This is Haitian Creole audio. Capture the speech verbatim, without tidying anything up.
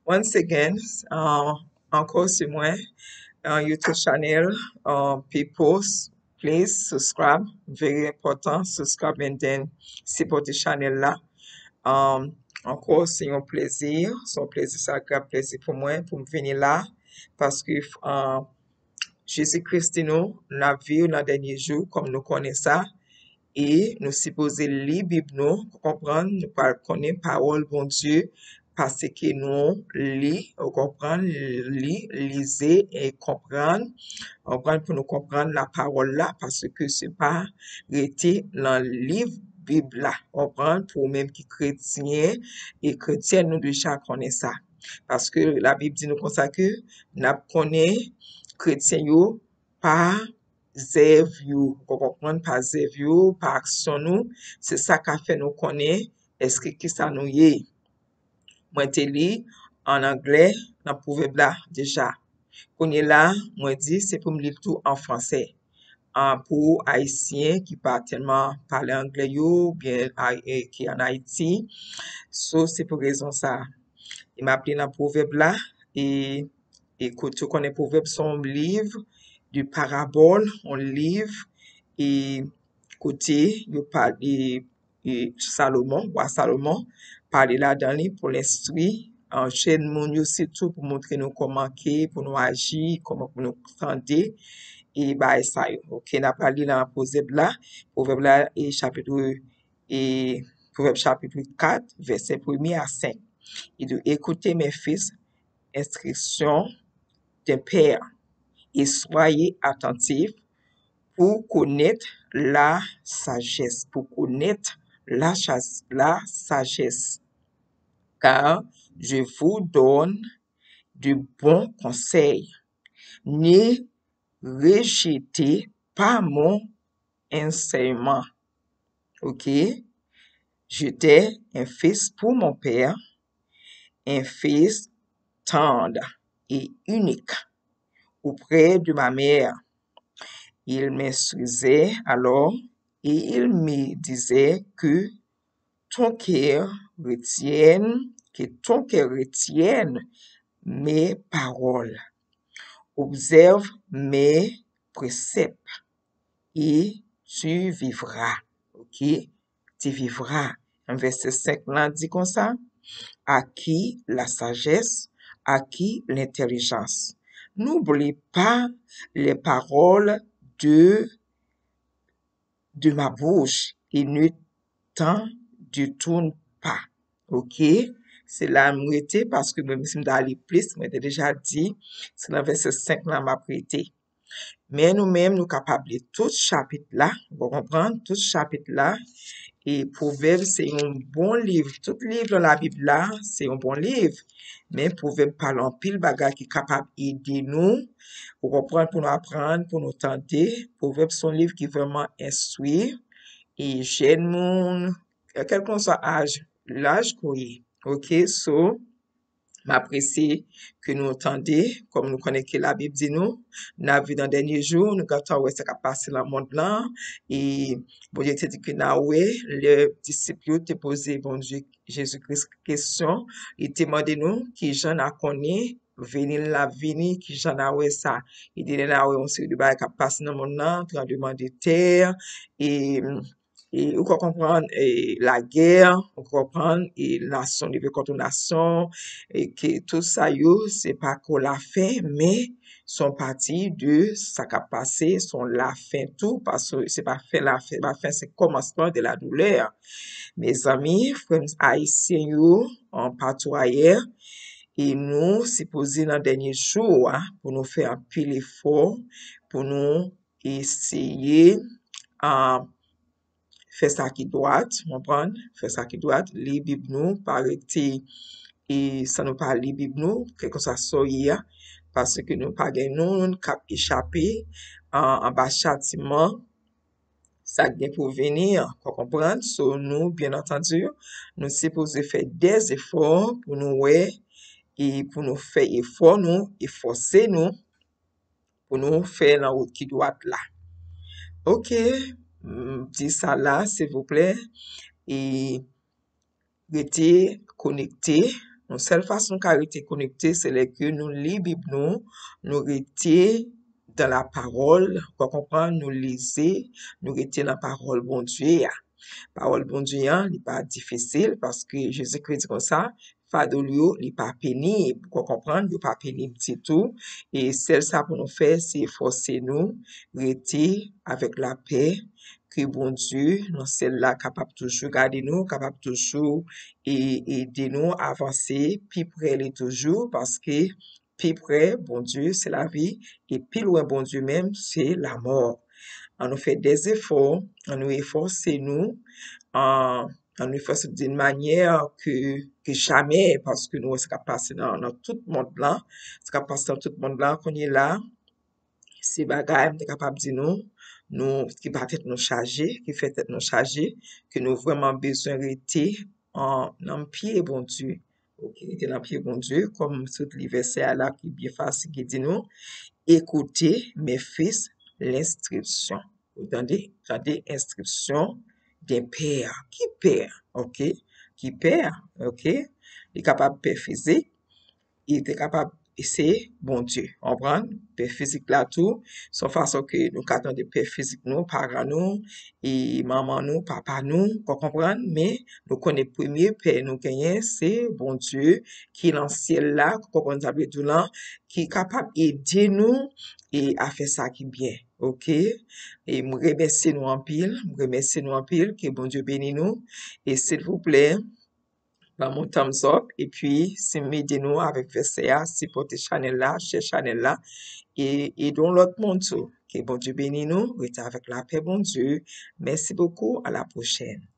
Once again, uh, ankò se mwen, uh, YouTube channel, uh, people, please subscribe, very important, subscribe and then support the channel la. Um, ankò, se yon plezi, se yon plezi, se yon gran plezi pou mwen, pou m vini la, paske, uh, Jezi Kris di nou, n ap viv nan dènye jou, kòm nou konnen sa, e nou sipoze li Bib nou, pou konprann, nou pral konnen pawòl Bondye, paske nou li, ou konprann, li, lize e konprann, konprann pou nou konprann lapawòl la, paske se pa rete nan liv Bib la, konprann, pou ou menm ki kretyen e kretyèn, nou deja konnen sa. Paske Labib di nou konsa ke n ap konnen kretyen yo pa zèv yo. Ou konprann, pa zèv yo, pa aksyon nou. Se sa k ap fè nou konnen èske kisa nou ye. Mwen te li an anglè nan pwovèb la deja. Kounye la, mwen di se pou m li l tou an fransè. Ah, pou Ayisyen ki pa tèlman pale anglè yo, oubyen Ay-, e, ki ann Ayiti. So, se pou rezon sa a. E m ap li nan pwovèb la, e, e kote ou konnen pwovèb se yon liv de parabòl, yon liv, e kote yo pale, e Salomon, wa Salomon, pale ladan li pou l enstwi, ah, jèn moun yo sitou pou montre nou kòman ke pou nou aji, kòman pou nou tande, e bagay sa yo. Oke, n ap li nan pwovèb la, pwovèb la, e chapit, e pwovèb chapit kat, vèsè premye a senk. Il dit, écoutez, mes fils, instruction d'un père, et soyez attentifs pour connaître la sagesse, pour connaître la, cha- la sagesse. Car je vous donne de bons conseils. Ne rejetez pas mon enseignement. Ok? J'étais un fils pour mon père, un fils tendre et unique auprès de ma mère. Il m'instruisait alors et il me disait que ton cœur retienne, que ton cœur retienne mes paroles. Observe mes préceptes et tu vivras. Ok? Tu vivras. Nan vèsè senk lan di konsa, acquis la sagesse, acquis l'intelligence. N'oublie pas les paroles de, de ma bouche et ne t'en détourne pas. Ok? Se la m rete, paske mwen, si m ta li plis, mwen te deja di, se nan vèsè senk lan m ap rete. Men nou menm, nou kapab li tout chapit la, ou konprann, tout chapit la. E Pwovèb se yon bon liv. Tout liv nan Labib la, se yon bon liv. Men Pwovèb pale anpil bagay ki kapab ede nou, ou konprann, pou nou aprann, pou nou tande. Pwovèb se yon liv ki vrèman enstwi. E jèn moun, kèlkanswa aj, laj ke w ye. Ok, so, m apresye ke nou tande, kòm nou konnen ke Labib di nou, n ap viv nan dènye jou, nou gentan wè sa k ap pase nan mond lan, e Bondye te di ke n a wè, lè disip yo te poze Bondye, Jezi Kris, kesyon, li te mande nou, kijan n a konnen vini l ap vini, kijan n a wè sa. Li di, n a wè yon seri de bagay k ap pase nan mond lan, tranblemanntè, e e ou ka konprann, e lagè, ou ka konprann, e nasyon leve kont nasyon, e ke tout sa yo, se pa ko lafen, men se yon pati de sa k ap pase, se yon lafen tou, paske se pa fen lafen, pa fen, se kòmansman de la doulè. Mezanmi, frè m ayisyen yo, an patwayè, e nou sipoze nan dènye jou a, pou nou fè anpil efò, pou nou eseye, a, fè sa ki dwat, konprann? Fè sa ki dwat, li Bib nou, pa rete, e, san nou pa li Bib nou, kèlkanswa sa w ye a, paske nou pa gen youn k ap echape, a, anba chatiman sa k gen pou vini an, ou konprann? So, nou, byen antandi, nou sipoze fè dè efò pou nou wè, e pou nou fè efò nou, e fòse nou, pou nou fè nan wout ki dwat la. Ok, m di sa la, silvouplè, e rete konekte Yon sèl fason nou ka rete konekte, se lè ke nou li Bib nou, nou rete dans la parole, ou konprann, nou lize, nou rete nan pawòl Bondye a. Pawòl Bondye an, li pa difisil, paske Jezikri di konsa, fado l yo, li pa penib, ou konprann, yo pa penib ditou. E sèl sa pou nou fè, se fòse nou, rete avèk lapè, ke Bondye nan syèl la kapab toujou gade nou, kapab toujou e ede nou avanse pi pre li toujou, paske pi pre Bondye se lavi, e pi lwen Bondye menm se lamò. An nou fè dè zefò, an nou efòse nou, an, an nou efòse d'une manière que, que jamais, paske nou wè sa k ap pase nan, nan tout mond lan, sa k ap pase nan tout mond lan kounye la, se bagay m te kapab di nou, nou ki ba tèt nou chaje, ki fè tèt nou chaje, ke nou vrèman bezwen rete an, nan pye Bondye. Ok, rete nan pye Bondye, kòm m sot li vèsè a la ki byen fasil, ki di nou, écoutez mes fils, l'instruction. Ou tande, tande enstriksyon d'un père. Ki pè? Ok, ki pè? Ok, li kapab pè fizik, li te kapab, se Bondye, konprann? Pè fizik la tou, se yon fason ke nou ka tande pè fizik nou, paran nou, e manman nou, papa nou, ou konprann? Men nou konnen premye pè nou genyen, se Bondye ki nan syèl la, ou konprann sa vle di w lan, ki kapab ede nou e a fè sa ki byen, ok? E m remèsye nou anpil, m remèsye nou anpil, ke Bondye beni nou, e silvouplè, ban m yon thumbs up, epi si m ede nou avèk vèsè a, sipòte chanèl la, share chanèl la, e ede yon lòt moun tou. Ke Bondye beni nou, rete avèk lapè Bondye. Merci beaucoup, à la prochaine.